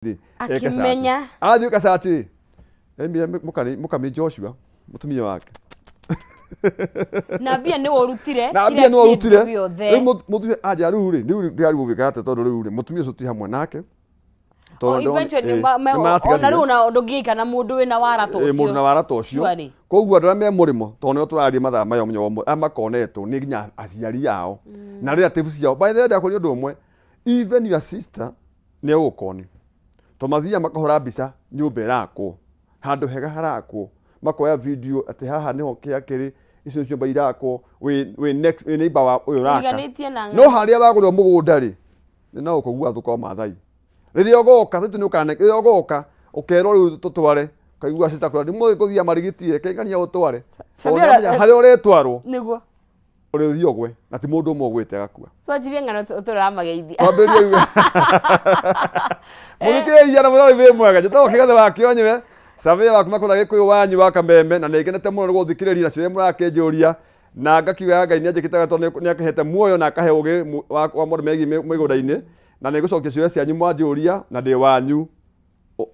Rĩ eke search. Akĩmenya. Athiĩ gwĩka search rĩ, aimire mũkami Joshua mũtumia wake. Na mbia nĩwe ũrutire. Na kĩrĩa mbia nĩwe ũrutire. kĩndũ gĩothe. Rĩu mũtumia anja rĩu rĩ, rĩu ndĩrarigwo gwĩka atĩa tondũ rĩu rĩ, mũtumia ũcio ti hamwe nake. Oh, Tondũ eventually nĩ maratiganire. ona rĩu ona ndũngĩika na mũndũ wĩna wara ta Ĩ, mũndũ na ũcio. wara ta ũcio. Surely. Koguo andũ arĩa me mũrĩmo tondũ nĩo tũraria mathaa maya mũthenya wa ũmũthĩ, arĩa makonetwo nĩ nginya aciari ao na relatives ciao. By the way, ndakũria ũndũ ũmwe, even your sister nĩ egũkoni tondũ mathiaga makahũra mbica nyũmba ĩrakwo handũ hega harakwo, makoya video atĩ haha nĩho kĩa kĩrĩ, icio nĩ nyũmba irakwo, wĩ next, wĩ neighbor wa ũyũ ũraka. Ũriganĩtie na No harĩa wagũrĩrwo mũgũnda rĩ, no ũkũgua thũka wa Maathai. Rĩrĩa ũgoka, tondũ nĩ ũkane, rĩrĩa ũgoka ũkerwo rĩu tũtware, ũkaigua sister akwĩra ndimũĩ gũthiĩ marigiti reke ngania ũtware. Tondũ Sabiola, nĩamenya harĩa ũretwarwo Nĩguo. ũrĩthiĩ ũgwe na ti mũndũ ũmwe ũgwĩte agakua. Twanjirie ng'ano tũramageithia. Twambĩrĩrie rĩu. Mũthikĩrĩria na mũrori wĩ mwega, njĩtagwo Kĩgathe wa Kĩonywe, surveyor wa kuma kũrĩa Gĩkũyũ wanyu wa Kameme, na nĩ ngenete mũno nĩ gũthikĩrĩria na ciũria mũrakĩnjũria, na ngakiuga Ngai nĩ anjĩkĩte wega tondũ nĩ akĩhete muoyo na akahe ũgĩ wa maũndũ megiĩ mĩgũnda-inĩ, na nĩ ngũcokia ciũria cianyu mwanjũria, na ndĩ wanyu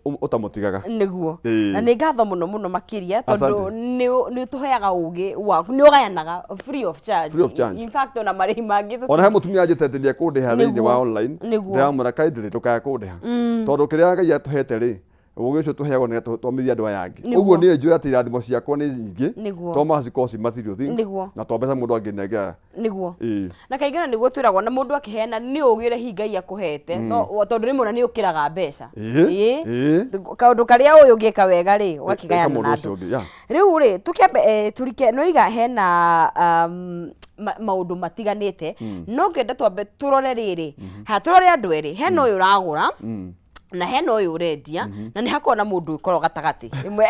ũtamũtigaga. Nĩguo. Ĩĩ. Na nĩ ngatho mũno mũno makĩria tondũ Asante. nĩ ũtũheaga ũgĩ waku, nĩ ũgayanaga free of charge. Free of charge. In fact ona marĩhi mangĩ Ona he mũtumia anjĩte atĩ nĩekũndĩha thĩinĩ wa Nĩguo. online. Nĩguo. Ndĩramwĩra kindly ndũkae kũndĩha. Tondũ kĩrĩa Ngai atũhete rĩ, ũgĩ ũcio tũheagwo nĩgetha tũthomithie andũ aya angĩ. Nĩguo. Ũguo niĩ njũĩ atĩ irathimo ciakwa nĩ nyingĩ. Nĩguo. To macikorwo ci material things. Nĩguo. Na to mbeca mũndũ angĩnengera. Nĩguo. Ĩĩ. Na kaingĩ na nĩguo twĩragwo na mũndũ akĩheana nĩ ũgĩ ũrĩa hihi Ngai akũhete, no tondũ rĩmwe ona nĩ ũkĩraga mbeca. Ĩĩ. Ĩĩ. Ĩĩ. Kaũndũ karĩa ũyũ ũngĩka wega rĩ, Ĩka ũgakĩgayana mũndũ na ũcio andũ. ũngĩ, yeah. Rĩu rĩ, tũkĩambe tũrike nĩ waiga hena maũndũ matiganĩte, no ngĩenda twambe tũrore rĩrĩ, ha tũrore andũ erĩ, hena ũyũ ũragũra, na hena ũyũ ũrendia, na nĩ hakoragwo na mũndũ ũkoragwo gatagatĩ ĩmwe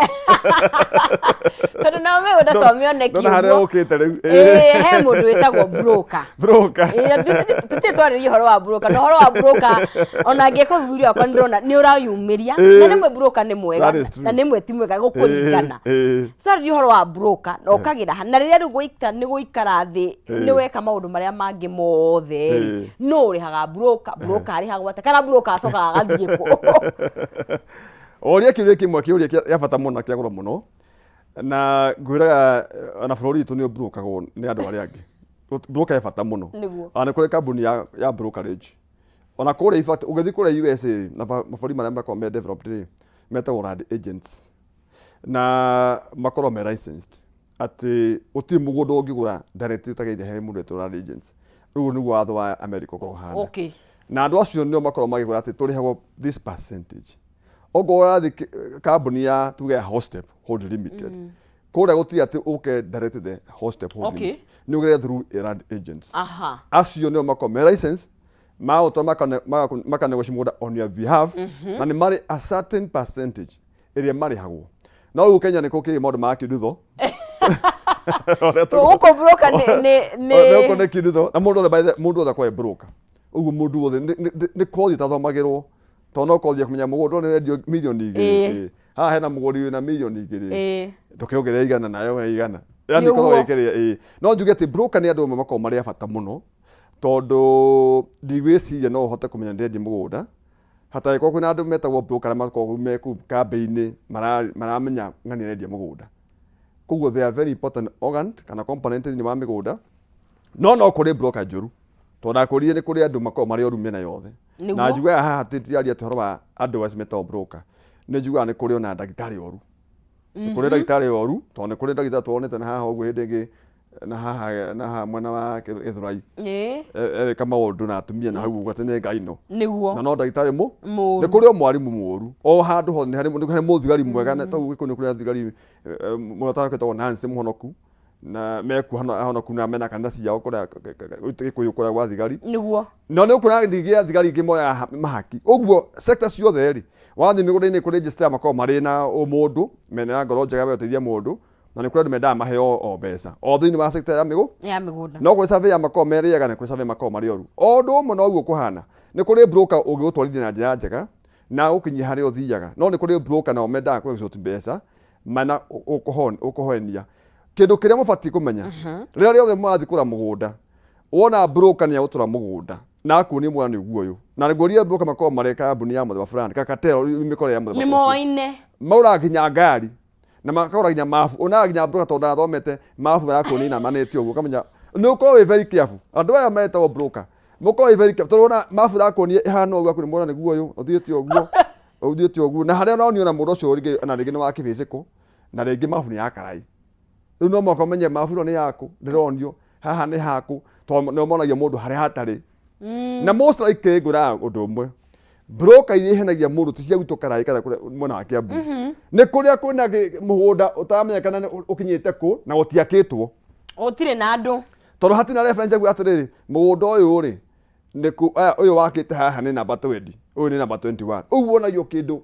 tondũ nao mĩgũnda to mĩoneki Ndona harĩa ũguo. ũkĩte rĩu. Ĩĩ, he mũndũ wĩtagwo broker. Broker. Ĩĩ, na tũtirĩ twarĩria ũhoro wa broker, na ũhoro wa broker ona ngĩka ũthuthuria wakwa nĩndĩrona nĩ ũrayumĩria, na rĩmwe broker nĩ mwega That is true. na rĩmwe ti mwega gũkũringana. Ĩĩ, ĩĩ. Twarĩria ũhoro wa broker na ũkagĩra ha na rĩrĩa rĩu gũikara nĩ gũikara thĩ Ĩĩ. nĩ weka maũndũ marĩa mangĩ mothe rĩ, Ĩĩ. nũ ũrĩhaga broker, broker arĩhagwo atĩa kana broker acokaga agathiĩ kũ? Ũria kĩũria kĩmwe kĩũria kĩa bata mũno na kĩa goro mũno, na ngwĩraga ona bũrũri witũ nĩ ũmburũkagwo nĩ andũ arĩa angĩ. Broker he bata mũno. Nĩguo. Ona nĩ kũrĩ kambuni ya brokerage. Ona kũrĩa in fact ũngĩthiĩ kũrĩa USA na mabũrũri marĩa makoragwo me developed rĩ, metagwo land agents. Na makoragwo me licensed. Atĩ gũtirĩ mũgũnda ũngĩgũra direct ũtagĩrĩire he mũndũ wetwo land agents. Rĩu nĩguo watho wa America ũkoragwo ũhana. Na andũ acio nĩo makoragwo magĩgũra atĩ tũrĩhagwo this percentage. Okorwo ũrathiĩ kambuni ya tuge ya Hostep Hold Limited. Kũrĩa gũtirĩ atĩ ũke direct to the Hostep Hold Limited. Nĩ ũgerere through a land agents. Acio nĩo makoragwo me license magũtwara makanegotiate mũgũnda on your behalf, na nĩ marĩ a certain percentage ĩrĩa marĩhagwo. No rĩu Kenya nĩ kũkĩrĩ maũndũ ma kĩndutho. Gũkũ broker nĩ nĩ Nĩ gũkũ nĩ kĩndutho. Na mũndũ othe, by the way, mũndũ othe akoragwo e broker. Ũguo mũndũ wothe nĩ kothi ĩtathomagĩrwo. Tondũ no kothi ya kũmenya mũgũnda ũyũ nĩ ũrendio mirioni igĩrĩ. Ĩĩ. Haha hena mũgũri wĩna mirioni igĩrĩ. Ndũkĩongerere igana nayo we igana. Yaani Nĩguo. ĩkoragwo ĩkĩrĩa, ĩĩ. No njuge atĩ broker nĩ andũ amwe makoragwo marĩ a bata mũno, tondũ ndigwĩciria no ũhote kũmenya nĩndĩrendia mũgũnda hatangĩkorwo kwĩna andũ metagwo broker arĩa makoragwo me kũu kambĩ-inĩ maramenya ng'ani arendia mũgũnda. Koguo they are very important organ kana component thĩinĩ wa mĩgũnda. No no kũrĩ broker njũru, tondũ ndakwĩrire nĩ kũrĩ andũ makoragwo marĩ oru mĩena yothe. Na njugaga haha tũtiraria atĩ ũhoro wa andũ acio metagwo broker, nĩ njugaga nĩ kũrĩ ona ndagĩtarĩ oru. Nĩ kũrĩ ndagĩtarĩ oru, tondũ nĩ kũrĩ ndagĩtarĩ tuonete na haha ũguo hĩndĩ ĩngĩ na haha mwena wa Gĩthũrai. Ewĩka maũndũ na atumia na hau ũguo atĩ nĩ ngai no. Na no ndagĩtarĩ Mũru. Nĩ kũrĩ o mwarimũ mũru. O handũ hothe nĩ harĩ mũthigari mwega, na ta ũguo Gĩkũyũ nĩ kũrĩ athigari, mũrata wakwa wĩtagwo Nancy Mũhonoku, na mekuo ahonoku na mena kanitha ciao kũrĩa Gĩkũyũ kũrĩa gwa thigari. No nĩ ũkuona ningĩ athigari ingĩ moyaga mahaki. Ũguo sector ciothe rĩ, wathiĩ mĩgũnda-inĩ kũrĩ registrar makoragwo marĩ na ũmũndũ, mena ngoro njega ya gũteithia mũndũ, na nĩ kũrĩ andũ mendaga maheo o mbeca. O thĩinĩ wa sector ya Ya mĩgũnda. No kũrĩ surveyor makoragwo merĩ ega na kũrĩ surveyor makoragwo marĩ oru. O ũndũ ũmwe noguo kũhana. Nĩ kũrĩ broker ũngĩgũtwarithia na njĩra njega na agũkinyie harĩa ũthiaga. No nĩ kũrĩ broker nao mendaga kũ extort mbeca mana ũkũhoenia. Kĩndũ kĩrĩa mũbatiĩ kũmenya, rĩrĩa rĩothe mũrathiĩ kũgũra mũgũnda, wona broker nĩ agũtũra mũgũnda na akuonie mũgũnda nĩ ũguo ũyũ, Na ngũria broker makoragwo marĩ kambuni ya mũthemba fulani, kakatero mĩkora ya mũthemba nĩ ũcio. Moaine. Mauraga nginya ngari na makagũra nginya mabu, onaga nginya broker tondũ ndathomete mabu marakuonia inamanĩte ũguo, ũkamenya nĩ ũkorwo wĩ very careful. Andũ aya metagwo broker, mũkorwo wĩ very careful tondũ ona mabu ĩrakuonia ĩhana ũguo, akwĩra mwena nĩguo ũyũ ũthiĩte ũguo, ũthiĩte ũguo, na harĩa ũronio na mũndũ ũcio rĩngĩ na rĩngĩ nĩ wa kĩbĩcĩkũ na rĩngĩ mabu nĩ ya karai. Rĩu no mũhaka ũmenye mabu ĩno nĩ yaku ndĩronio haha nĩ haku, tondũ nĩo monagia mũndũ harĩa hatarĩ. Na most likely ngwĩraga ũndũ ũmwe, broker iria ihenagia mũndũ ti cia gwitũ Karai kana kũrĩa mwena wa Kiambu, nĩ kũrĩa kwĩna mũgũnda ũtaramenya kana nĩ ũkinyĩte kũ na gũtiakĩtwo. Gũtirĩ na andũ. Tondũ hatirĩ na reference ya kuga atĩrĩrĩ, mũgũnda ũyũ rĩ nĩ kũ, aya, ũyũ wakĩte haha nĩ namba 20, ũyũ nĩ namba 21. Ũguo wonagio kĩndũ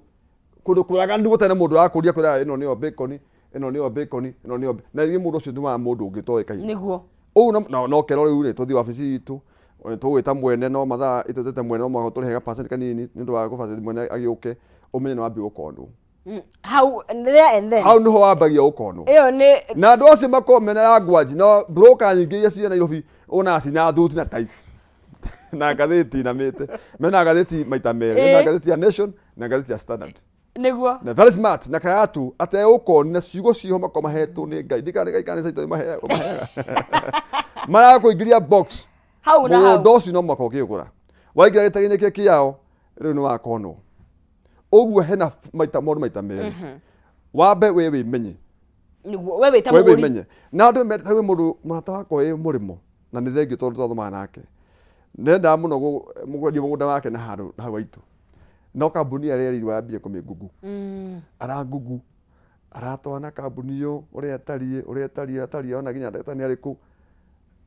kũndũ kũraganu gũtarĩ na mũndũ ũrakũria kwĩra ĩno nĩyo bacon, ĩno nĩyo bacon, ĩno nĩyo, na rĩngĩ mũndũ ũcio nĩ wa mũndũ ũngĩ ũtoĩkaine. Ũguo no kerwo rĩu rĩ, tũthiĩ wabici itũ, tũgwĩta mwene no mathaa ĩtũtĩte mwene no mũhaka tũrĩhe ga percent kanini nĩ ũndũ wa gũbacĩrĩra mwene agĩũke, ũmenye nĩ wambia gũkonwo. Hau there and then. Hau nĩho wambagia gũkonwo. Ĩyo nĩ Na andũ acio makoragwo mena language, no broker nyingĩ iria ciĩ Nairobi wonaga cina thuti na tai na ngathĩti inamĩte, mena ngathĩti maita merĩ, mena ngathĩti ya Nation na ngathĩti ya Standard. Na very smart na kayatu ategũkoni na ciugo ciho makoragwo mahetwo nĩ Ngai, ndikana Ngai kana nĩ Caitani maheaga marakũingĩria box. Hau na hau. Mũgũnda ũcio no mũhaka ũkĩũgũra, waingĩra gĩtagi-inĩ kĩ kĩao rĩu nĩ wakonwo. Ũguo hena maita maũndũ maita merĩ, wambe we wĩmenye. Nĩguo we wĩta we mũgũri. Wĩmenye na andũ ta wĩ mũndũ mũrata wakwa wĩ mũrĩmo na nĩ thengio tondũ twathomaga nake, ndendaga mũno kwendia mũgũnda wake na handũ hau haitũ, no kambuni ĩrĩa yerirwo yambie kũmĩngungu, arangungu aratwana kambuni ĩyo ũrĩa ĩtariĩ, ũrĩa ĩtariĩ atariĩ, ona nginya ndagĩtarĩ nĩ arĩkũ,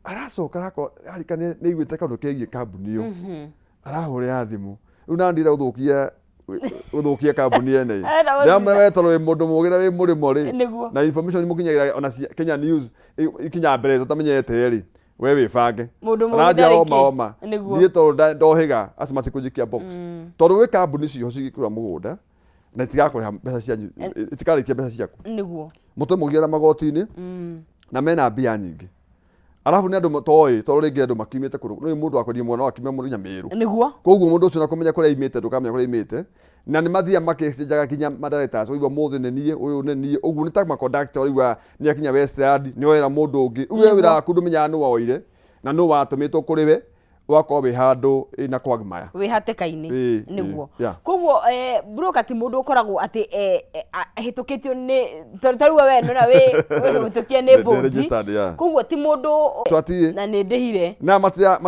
aracoka arakorwo arikania nĩ aiguĩte kaũndũ kegiĩ kambuni ĩyo, arahũrĩra thimũ rĩu na ndira gũthũkia gũthũkia kambuni ene. Arenda Ndĩramwĩra we tondũ wĩ mũndũ mũũgĩ na wĩ mũrĩmo rĩ, na information mũkinyagĩra ona Kenya News ikinyaga mbere tũtamenyete rĩ, we wĩbange. Mũndũ mũũgĩ Aranjĩra ndarĩ oma kĩ. oma. Niĩ tondũ ndohĩga acio matikũnjikia box, tondũ gwĩ kambuni ciho cigĩkũra mũgũnda na itigakũrĩha mbeca cianyu, itikarĩkia mbeca ciaku. Mũtwe mũgiara magoti-inĩ na mena mbia nyingĩ, arabu nĩ andũ matoĩ tondũ rĩngĩ andũ makiumĩte kũndũ nĩ mũndũ wa kwendia mwana wakiuma mũndũ nginya Mĩrũ. Koguo mũndũ ũcio na kũmenya kũrĩa aimĩte, ndũkamenya kũrĩa aimĩte, na nĩ mathiaga makĩcenjaga nginya ma-directors, ũigua mũthĩ nĩ niĩ ũyũ, nĩ niĩ ũguo, nĩ ta ma-conductor, ũigua nĩ akinya Westland nĩ oera mũndũ ũngĩ. Rĩu we wĩra waku ndũmenyaga nũ woire na nũ watũmĩtwo kũrĩ we, ũgakorwo wĩ handũ ĩna quagmire. Wĩ hatĩka-inĩ. Ĩĩ, yeah. Koguo broker ti mũndũ ũkoragwo atĩ ahĩtũkĩtio nĩ tondũ ta rĩu we nĩwona wĩ wĩhĩtũkie nĩ Ndĩ bũndi. registered, yeah. Koguo ti mũndũ Twatiĩ. Na nĩ ndĩhire. Na matira.